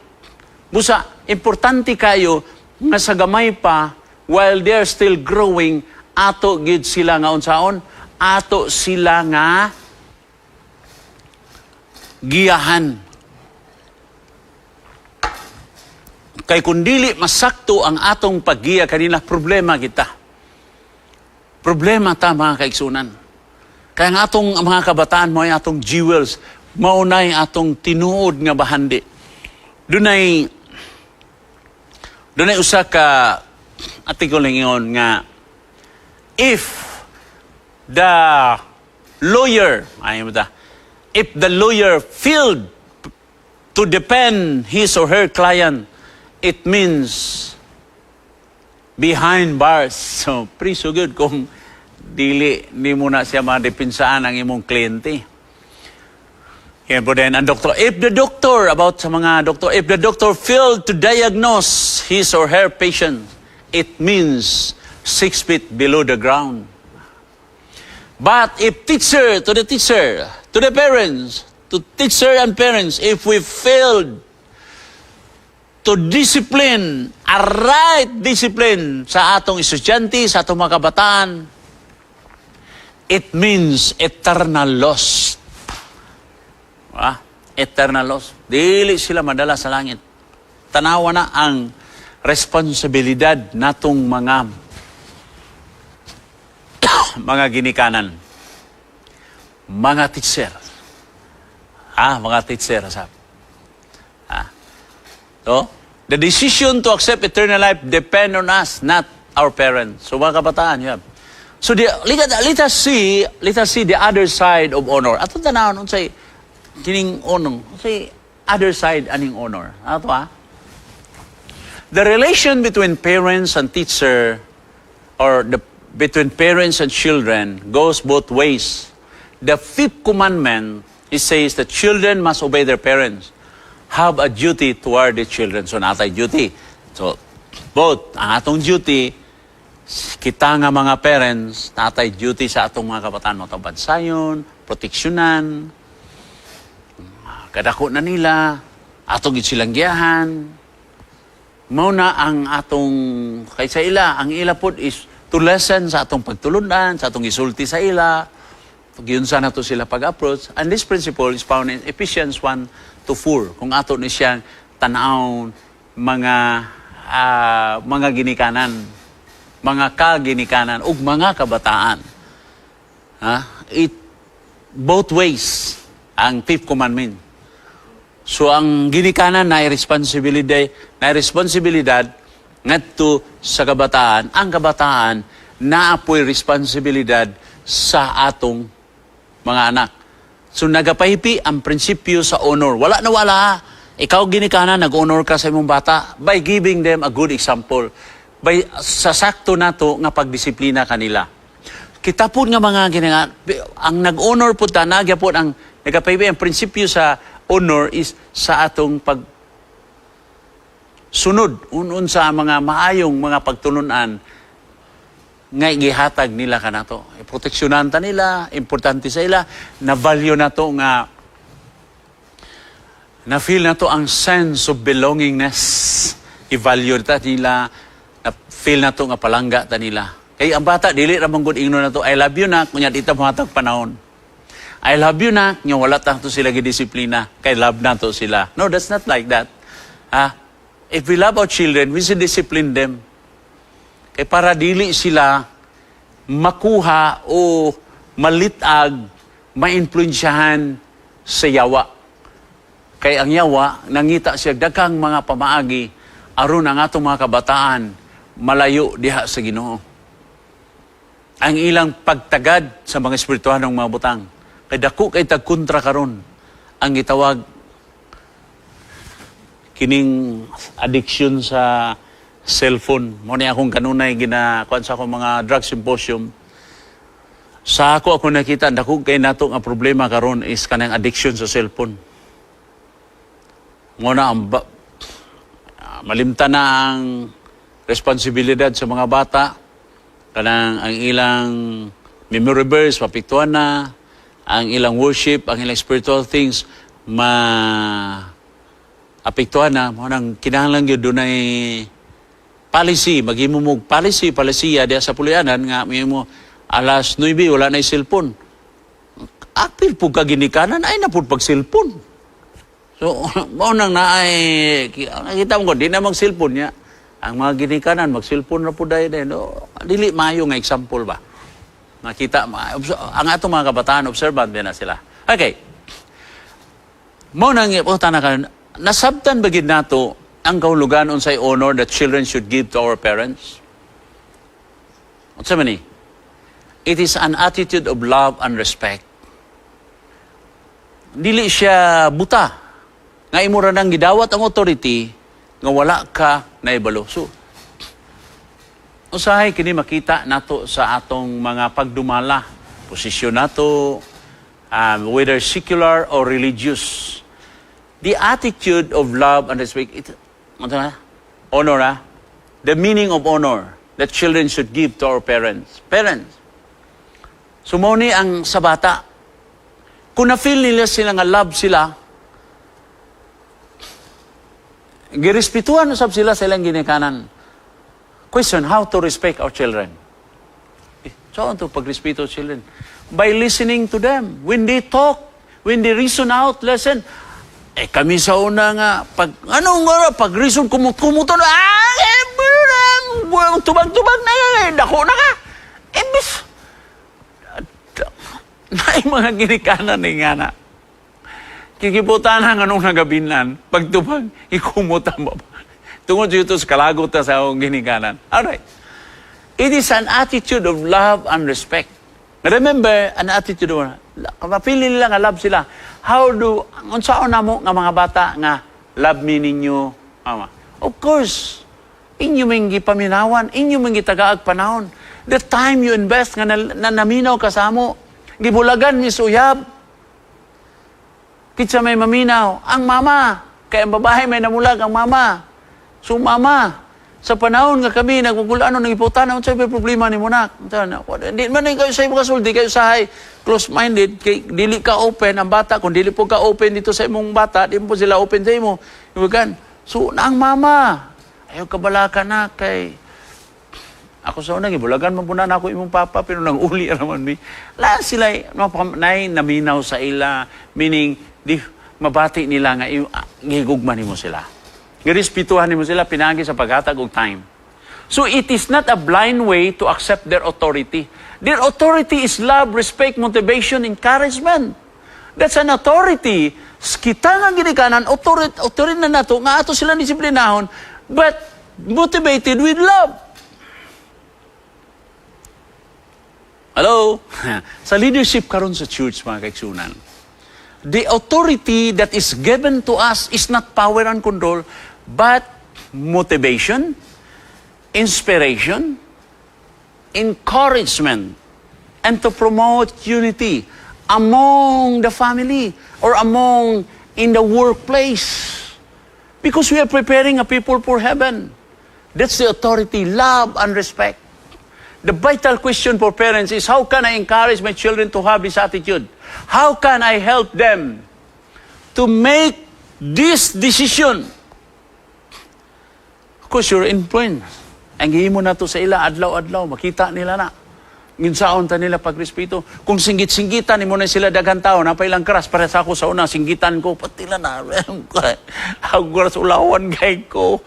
Busa, importante kayo nga sa gamay pa, while they're still growing, ato gid sila nga unsaon, ato sila nga giyahan. Kay kung dili masakto ang atong paggiya kanila, problema kita. Problema ta mga kaigsunan. Kaya ang atong mga kabataan mo ay atong jewels, maunay atong tinuod nga bahandi. Dunay usa ka article ingon nga if the lawyer ay mo ta, if the lawyer failed to defend his or her client, it means behind bars. So, priso good kung dili ni mo na siya madepensaan ang imong kliyente. Yan po din ang doktor. If the doctor, about sa mga doktor, if the doctor failed to diagnose his or her patient, it means 6 feet below the ground. But if teacher, to the teacher, to the parents, to teacher and parents, if we failed to discipline, a right discipline sa atong estudyante, sa atong mga kabataan, it means eternal loss. Ah, eternal loss. Dili sila madala sa langit. Tanawa na ang responsibilidad natong mga ginikanan. Mga teacher. Ah, mga teacher, sab. Ah. So, the decision to accept eternal life depend on us, not our parents. So, mga kabataan, yeah. So, let us see the other side of honor. Ato tanawon unsay kining honor, unsay other side aning honor. Ato ah. The relation between parents and teacher or the between parents and children goes both ways. The fifth commandment, it says that children must obey their parents, have a duty toward the children. So, naa tay duty. So, both, ang atong duty, kita nga mga parents, naa tay duty sa atong mga kabataan, matabad sayon, proteksyonan, kadako na nila, atong silang giyahan. Mao na ang atong, kay sa ila, ang ila pod is to lessen sa atong pagtulunan, sa atong isulti sa ila, giunsa na to sila pag-approach. And this principle is found in Ephesians 1 to 4. Kung ato ni siyang tanawon mga ginikanan, mga kaginikanan ug mga kabataan. Ha? It both ways ang fifth commandment. So ang ginikanan na responsibilidad ngadto sa kabataan, ang kabataan naa poy responsibilidad sa atong mga anak. So nagapahipi ang prinsipyo sa honor. Wala na wala. Ikaw ginikanan, nag-honor ka sa imong bata by giving them a good example. By sa sakto nato nga pagdisiplina kanila. Kita po nga mga ginanga, ang nag-honor po ta, nagya po ang nagapahipi ang prinsipyo sa honor is sa atong pag sunod un sa mga maayong mga pagtulunan nga gihatag nila kanato. Proteksyonan ta nila, importante sa ila, na value nato nga na feel nato ang sense of belongingness. I-value ta nila, na feel nato nga palangga ta nila. Kay ang bata dili ra man gud ingnon nato, "I love you, nak," kunya di ta mohatag panahon. "I love you, nak," nya wala ta to sila gidisiplina kay love nato sila. No, that's not like that. Ah, if we love our children, we should discipline them. Kay para dili sila makuha o malitag, maimpluensyahan sa yawa. Kay ang yawa, nangita siya daghang mga pamaagi aron ang atong mga kabataan malayo diha sa Ginoo. Ang ilang pagtagad sa mga espirituhanong mga butang. Kay dako kay tagkontra karon ang gitawag kining addiction sa cellphone. Mao ni akong kanunay gina kuan sa akong mga drug symposium. Sa ako nakita dako kay nato nga problema karon is kanang addiction sa cellphone. Mao na ang malimtan na ang responsibilidad sa mga bata, kanang ang ilang memory verse mapiktuan na, ang ilang worship, ang ilang spiritual things ma apektuhan na. Mao nang kinahanglan gyud dunay policy, maghimo mo policy, palisiya diha sa puloy-anan nga mo alas 9 wala na cellphone. Apil po ka ginikanan ay na pud pag cellphone. So, mao nang naay nakita mo ko di na mag cellphone niya. Ang mga ginikanan mag cellphone na pud dahil no, dili maayo nga example ba. Nakita ang atong mga kabataan, observant din na sila. Okay. Mao nang oh, ka nasabtan ba gid nato ang kahulugan unsay honor that children should give to our parents? Unsa man ni? It is an attitude of love and respect. Dili siya buta nga imo ra nang gidawat ang authority nga wala ka naibalo. So, usahay kini makita nato sa atong mga pagdumala, posisyon nato, whether secular or religious. The attitude of love and respect, it, ano na? Honor, ah? The meaning of honor that children should give to our parents. Parents. So, mao ni ang sa bata. Kung na-feel nila sila nga love sila, Girespetuhan usab sila sa ilang ginikanan. Question, how to respect our children? Eh, so, to pagrespeto children? By listening to them. When they talk, when they reason out, listen. Eh, kami sa una nga, pag, anong nga, pag reason, kumut-kumuton, ah, eh, tubag-tubag na, eh, dako na ka. Imbis, na mga ginikanan ni nga na. Kikiputan nga nung nagabinan, pagtubag, ikumutan ba? Tungod dito sa kalagot ta sa akong ginikanan. Alright. It is an attitude of love and respect. Remember, an attitude of mapili nila nga love sila. How do, unsaon namo nga mga bata nga love me ninyo, mama? Of course, inyo ming gipaminawan, inyo ming gitagaag panahon. The time you invest nga na naminaw ka sa amo, gibulagan mi suyab. Kitsa may maminaw, ang mama. Kaya ang babae may namulag, ang mama. So mama, sa panahon nga kami naggugulo nang iputan unsa may problema nimo, nak? Unsa na? Di man kayo sa imong kasulti kayo sahay close-minded kay dili ka open ang bata. Kung dili po ka open dito sa imong bata, di mo po sila open sa imo. Ibagan. So na ang mama, ayaw kabalaka na kay ako sa una, gibulagan man po na ako imong papa, pero nang uli raman mi. La sila, nay naminaw sa ila, meaning, di, mabati nila nga, gigugma nimo sila. Girespetuhan nimo sila, pinagi sa paghatag og time. So it is not a blind way to accept their authority. Their authority is love, respect, motivation, encouragement. That's an authority. Kita nga ginikanan, authority, authority na nato, nga ato sila disiplinahon, but motivated with love. Hello? Sa leadership karon sa church, mga kaigsunan, the authority that is given to us is not power and control, but motivation, inspiration, encouragement, and to promote unity among the family or among in the workplace. Because we are preparing a people for heaven. That's the authority, love and respect. The vital question for parents is, how can I encourage my children to have this attitude? How can I help them to make this decision? Of course, your influence. Ang gihimo na to sa ila, adlaw-adlaw, makita nila na. Ginsaon ta nila pagrespeto. Kung singgit-singgitan nimo na sila daghan tao, napay lang crush para sa ako sa una, singgitan ko, pati na. Ako sa ulawan kay ko.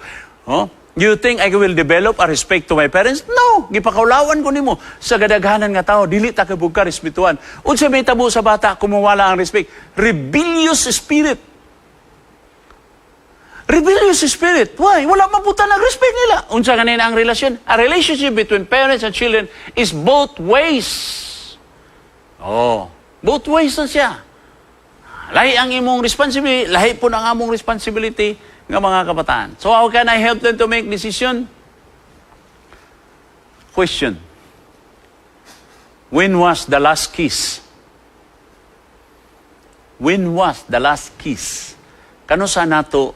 Huh? You think I will develop a respect to my parents? No! Gipakaulawan ko nimo sa gadaghanan nga tao, dili ta kabugka respetuan. Unsa may tabo sa bata kung mawala ang respect? Rebellious spirit. Rebellious spirit. Why? Wala maputa ng respect nila. Unsa ganina ang relasyon? A relationship between parents and children is both ways. Oh, both ways na siya. Lahi ang imong responsibility, lahi po ang among responsibility nga mga kabataan. So how can I help them to make decision? Question. When was the last kiss? When was the last kiss? Kano sa nato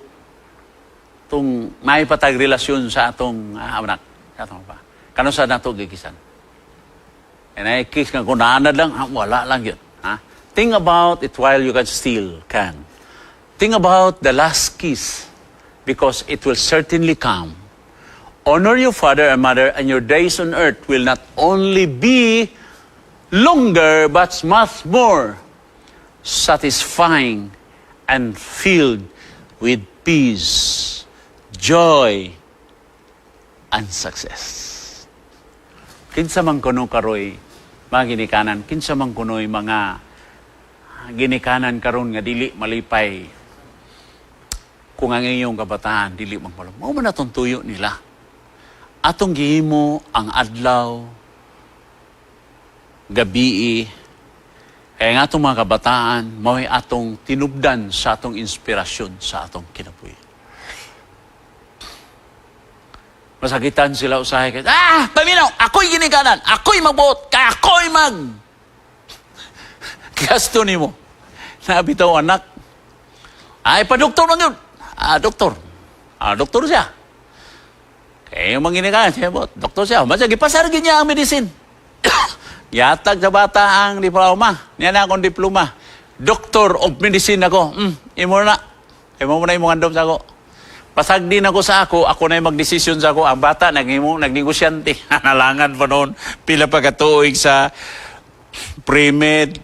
tong may patag relasyon sa atong anak? Sa atong pa. Kano sa nato gikisan? And I kiss nga kung naanad lang, wala lang yun. Ha? Think about it while you can still can. Think about the last kiss because it will certainly come. Honor your father and mother, and your days on earth will not only be longer but much more satisfying and filled with peace, joy, and success. Kinsa man kuno karoy mga ginikanan, kinsa man kuno'y mga ginikanan karon nga dili malipay kung ang inyong kabataan dili magmalom. Mao man atong tuyo nila. Atong gihimo ang adlaw, gabii, kaya nga atong mga kabataan, mao'y atong tinubdan sa atong inspirasyon sa atong kinabuhi. Masakitan sila usahay kay, paminaw, ako'y ginikanan, ako'y magbuot, ako'y mag gasto nimo. Nabitaw anak. Ay, pa-doktor man yun. Ah, doktor. Ah, doktor siya. Kaya yung mga ginikanan, siya, doktor siya. Masya, gipasar niya ang medicine. Yatag sa bata ang diploma. Niya na akong diploma. Doctor of Medicine ako. Imo na. Imo mo na imong andom sa ako. Pasagdi na ko sa ako, ako na yung magdesisyon sa ako. Ang bata, naghimo, nagnegosyante. Nalangan pa noon, pila pa katuig sa pre-med,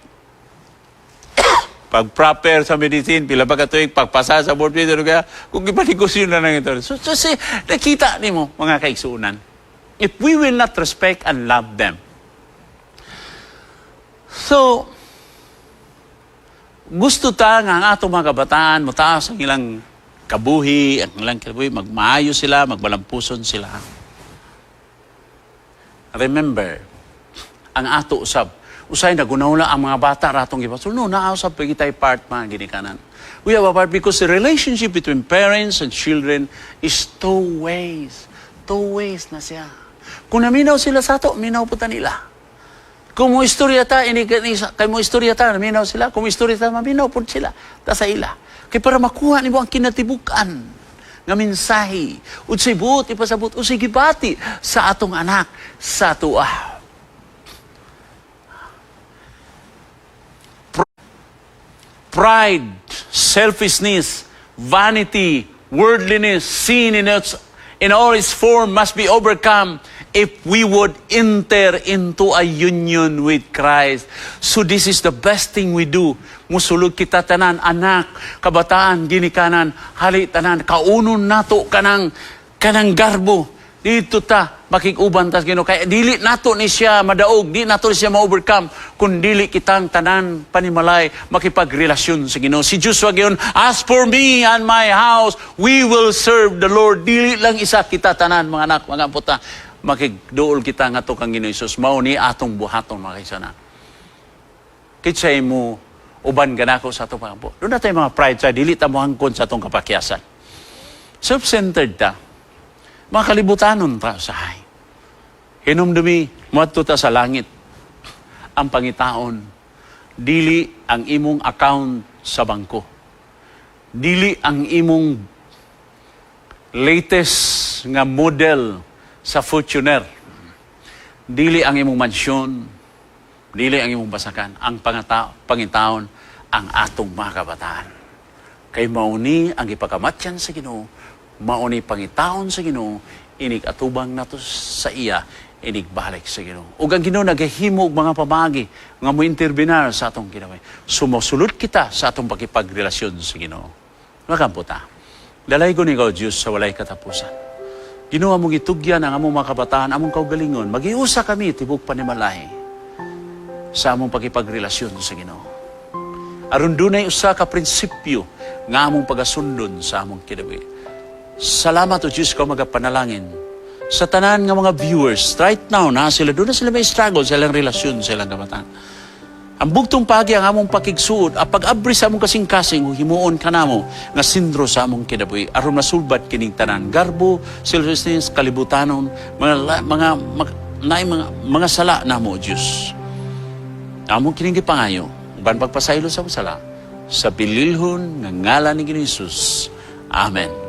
pag proper sa medicine, pila pa katuig, pagpasa sa board meeting, kaya kung ipanegosyo na lang ito. So si, nakita nimo, mga kaigsuonan, if we will not respect and love them. So, gusto ta nga ang atong mga kabataan, mutaas ang ilang kabuhi, magmaayo sila, magbalampuson sila. Remember, ang ato usab, usay nagunawla ang mga bata ratong gipasul. No, naa usab pa kitay part, mga ginikanan. We have a part because the relationship between parents and children is two ways. Two ways na siya. Kung naminaw sila sa ato, minaw po ta nila. Kung mo istorya ta, ini, kay mo istorya ta, naminaw sila. Kung mo istorya ta, maminaw po sila. Ta sa ila. Kay para makuha nimo ang kinatibuk-an nga mensahe. Unsay buot ipasabot, unsay gibati sa atong anak sa atoa. Pride, selfishness, vanity, worldliness, sin in all its form must be overcome if we would enter into a union with Christ. So this is the best thing we do. Musulod kita tanan, anak, kabataan, ginikanan, hali tanan, kaunon nato kanang garbo. Dito ta makig-uban tas Ginoo, kay dili nato ni siya madaog, di nato ni siya ma-overcome kung dili kitang tanan panimalay makipagrelasyon sa Ginoo. Si Joshua giingon, "As for me and my house, we will serve the Lord." Dili lang isa, kita tanan, mga anak, mga puta, makigduol kita ngadto kang Ginoo Hesus. Mao ni atong buhaton, mga kaigsuonan. Kinsay mo uban ganako sa atong pangampo. Duna tay mga pride sa dili ta moangkon sa atong kapakyasan. Self-centered ta. Mga kalibutanon ta usahay. Hinumdumi, muadto ta sa langit. Ang pangitaon, dili ang imong account sa bangko. Dili ang imong latest nga model sa Fortuner. Dili ang imong mansyon, dili ang imong basakan. Ang pangitaon, ang atong mga kabataan. Kay mauni ang ipakamatyan sa Ginoo, mauni pangitaon sa Ginoo, inig atubang nato sa iya, inig balik sa Ginoo. Ug ang Ginoo nagahimo og mga pamaagi nga mo interbinar sa atong kinabuhi. Sumusulod kita sa atong pakipagrelasyon sa Ginoo. Magampo ta. Dalaygon ikaw, Diyos, sa walay katapusan. Ginoo, among gitugyan ang among mga kabataan, among kaugalingon. Magiusa kami, tibok panimalay, sa among pakipagrelasyon sa Ginoo. Aron dunay usa ka prinsipyo nga among pagasundon sa among kinabuhi. Salamat o Diyos ko magapanalangin sa tanan nga mga viewers right now na sila duna sila may struggle sa ilang relasyon sa ilang kabataan. Ang bugtong pagi ang among pakigsuod, ang pag-abri sa among kasing-kasing, himuon kanamo nga sentro sa among kinabuhi aron masulbad kining tanan garbo, selfishness, kalibutanon, mga la- mga mga naay mga sala namo, Dios. Among kining gipangayo uban pagpasaylo sa among sala sa bililhon nga ngalan ni Ginoo Hesus. Amen.